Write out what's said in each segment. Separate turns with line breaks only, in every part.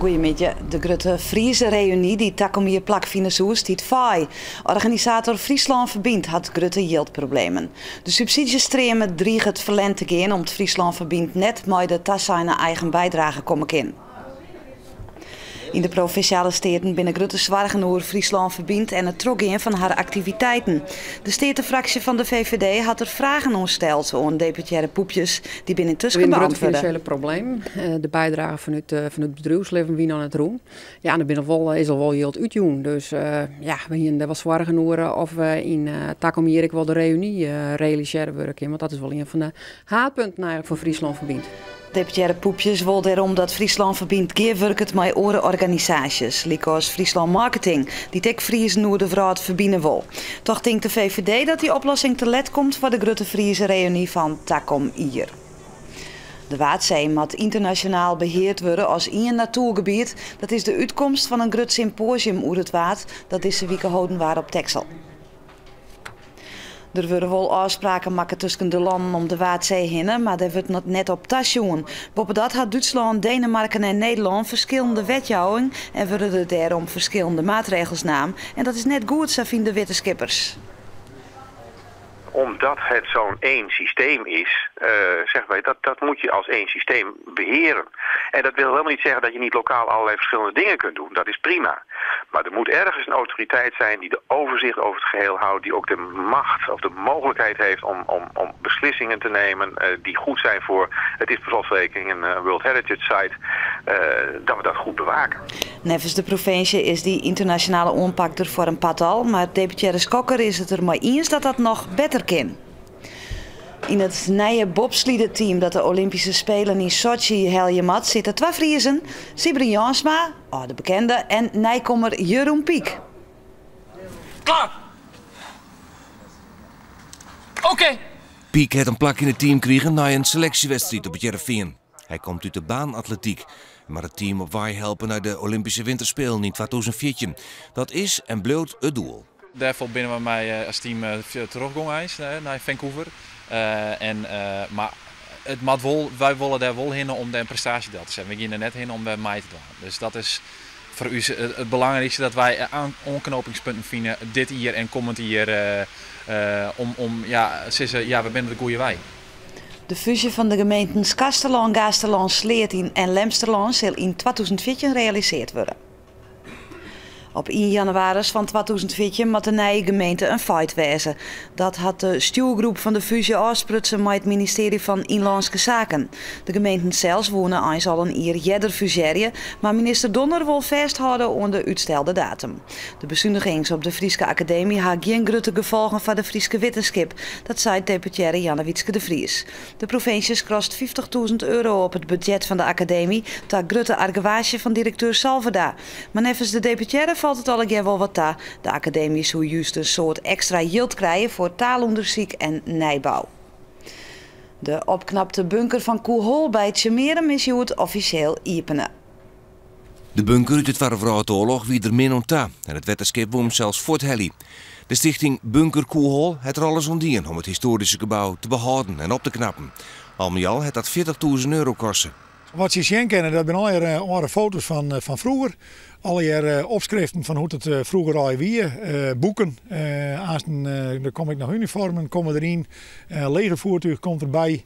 Goeiemiddei. De grutte Friezereüny dy't takom jier plakfine soe, stiet faai. Organisator Fryslân Ferbynt hat grutte jildproblemen. De subsydzjestream driget ferlern te gean om't Fryslân Ferbynt net mei de taseine eigen bydrage komme kin. Yn de Provinsjale Steaten binne grutte soargen oer Fryslân Ferbynt en it trochgean fan har aktiviteiten. De steatefraksje fan de VVD hat der fragen oan steld oan deputearre Poepjes. Dy binne
yntusken
beantwurde.
Grutte finansjele problemen. De bydrage fanút fan it bedriuwslibben wie noch net rûn. Ja, en der binne wol, is al wol jild útjûn. Dus ja, we hiene der wol soargen oer oft we yn takom jier ek wol de reüny realisearre wurde kin. Want dat is wol ien fan de haadpunten eigentlik foar Fryslân Ferbynt.
Deputearre Poepjes wol dêrom dat Fryslân Ferbynt gearwurket mei oare organisaasjes, lykas Fryslân Marketing, dy't ek Friezen oer de wrâld ferbine wol. Toch tinkt de VVD dat dy oplossing te let komt foar de grutte Friezereüny fan takom jier. De Waadsee moat ynternasjonaal beheard wurde as ien natoergebiet. Dat is de útkomst fan in grut sympoasium oer it Waad dat dizze wike holden waard op Teksel. Der wurde wol ôfspraken makke tusken de lannen om de Waadsee hinne, mar dêr wurdt noch net op tasjoen. Boppedat hat Dútslân, Denemarken en Nederlân ferskillende wetjouwing en wurde der dêrom ferskillende maatregels naam. En dat is net goed, sa fine de wittenskippers.
Omdat het zo'n één systeem is, zeggen wij dat dat moet je als één systeem beheren. En dat wil helemaal niet zeggen dat je niet lokaal allerlei verschillende dingen kunt doen. Dat is prima. Maar er moet ergens een autoriteit zijn die de overzicht over het geheel houdt, die ook de macht of de mogelijkheid heeft om, om, om beslissingen te nemen uh, die goed zijn voor, het is per slotverrekening een uh, World Heritage Site, uh, dat we dat goed bewaken.
Neffens de provinsje is dy ynternasjonale oanpak der foar in part al, mar deputearre Schokker is it der mei iens dat dat noch better kin. Yn it nije bobslideteam dat de Olympyske Spelen yn Sotsji helje moat, sitte twa Friezen, Sybren Jansma, âlde bekende, en nijkommer Jeroen Piek.
Klaar! Oké!
Piek hat in plak yn it team krigen nei in seleksjewedstriid op It Hearrenfean. Hy komt út de baanatletiek en moat it team op wei helpe nei de Olympyske Winterspelen yn 2014. Dat is en bliuwt it doel.
Dêrfoar binne we mei as team trochgong eins nei Vancouver. En, mar it moat wol, wy wolle dêr wol hinne om dêr in prestaasje del te setten. Wy gean der net hinne om dêr mei te dwaan. Dus dat is foar ús it belangrykste, dat wy oanknopingspunten fine dit jier en kommend jier om, om ja, sizze, ja, we binne de goede wei.
De fúzje fan de gemeenten Skarsterlân, Gaasterlân, Sleat en Lemsterlân sil yn 2014 realiseard wurde. Op ien jannewaris fan 2014 moat de nije gemeente in feit wêze. Dat hat de stjoergroep fan de fúzje ôfsprutsen mei it ministearje fan Ynlânske Saken. De gemeenten sels woene eins al in jier earder fusearje, mar minister Donner wol fêsthâlde oan de útstelde datum. De besunigings op de Fryske Akademy ha gjin grutte gefolgen foar de Fryske wittenskip. Dat seit deputearre Jannewietske de Vries. De provinsje skrast 50.000 euro op it budzjet fan de akademy, ta grutte argewaasje fan direkteur Salverda. Mar neffens de deputearre falt it allegear wol wat ta. De akademy soe just in soad ekstra jild krije foar taalûndersyk en nijbou. De opknapte bunker fan Koehoal by Tsjummearum is hjoed offisjeel iepene.
De bunker út de Twadde Wrâldoarloch wie der min oan ta en it wetterskip woe him sels fuorthelje. De stichting Bunker Koehoal hat der alles oan dien om it histoaryske gebou te behâlden en op te knappen. Al mei al hat dat 40.000 euro koste.
Wat je sjen kinne, dat binne allegear âlde foto's fan, fan froeger. Allegear opskriften fan hoe't it froeger al wie. Boeken, aansten, der komme ek noch uniformen komme deryn. Legerfoertúch komt derby.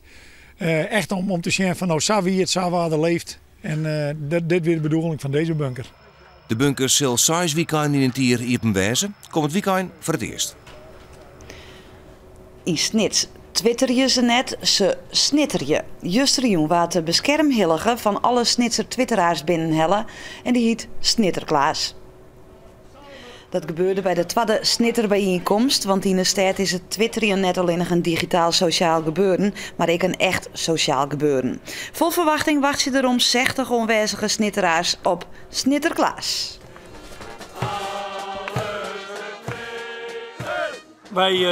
Echt om, om te sjen fan no sa wie it, sa waard der leefd. En dit wie de bedoeling fan dizze bunker.
De bunker sil seis wykeinen yn it jier iepen wêze, kommend wykein foar it earst.
Yn Snits twitterje se net, se snitterje. Justerjûn waard de beskermhillige fan alle Snitser twitteraars binnenhelle en dy hiet Snitterklaas. Dat gebeurde by de twadde Snitterbyienkomst, want yn 'e stêd is it twitterjen net allinnich in digitaal sosjaal gebeuren, mar ek in echt sosjaal gebeuren. Fol ferwachting wachtsje der rom 60 oanwêzige snitteraars op Snitterklaas.
Wy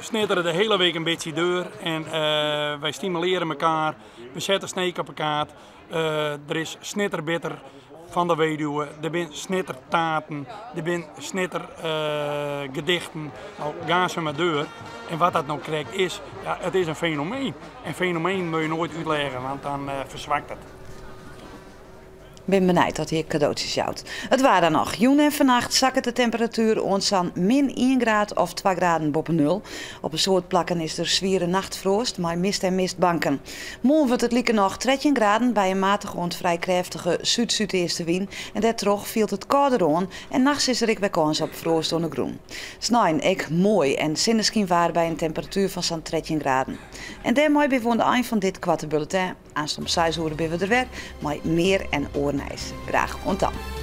snitteren de hiele week in bytsje deur en wy stimulearje elkoar. We sette Sneek op de kaart. Der is snitterbitter fan de weduwe, der binne snittertaarten, der binne snittergedichten. No, gean se mar deur. En wat dat no krekt is, ja, it is in fenomeen. En fenomenen moatte je noait útlizze, want dan ferswakt it.
Bin benijd oft hy ek kadootsjes jout. It waar dan noch. Jûn en fannacht sakket de temperatuer oant sa'n min ien graad of twa graden boppe nul. Op in soad plakken is der swiere nachtfroast mei mist en mistbanken. Moarn wurdt it likernôch 13 graden by in matige oant frij krêftige súd-súdeastewyn en dêrtroch fielt it kâlder oan en nachts is der ek wer kâns op froast oan de grûn. Snein ek moai en sinneskynwaar by in temperatuer fan sa'n 13 graden. En dêrmei binne we oan de ein fan dit koarte bulletin. Aanst om seis oere binne we der wer mei mear en oar nijs. Graach oant dan.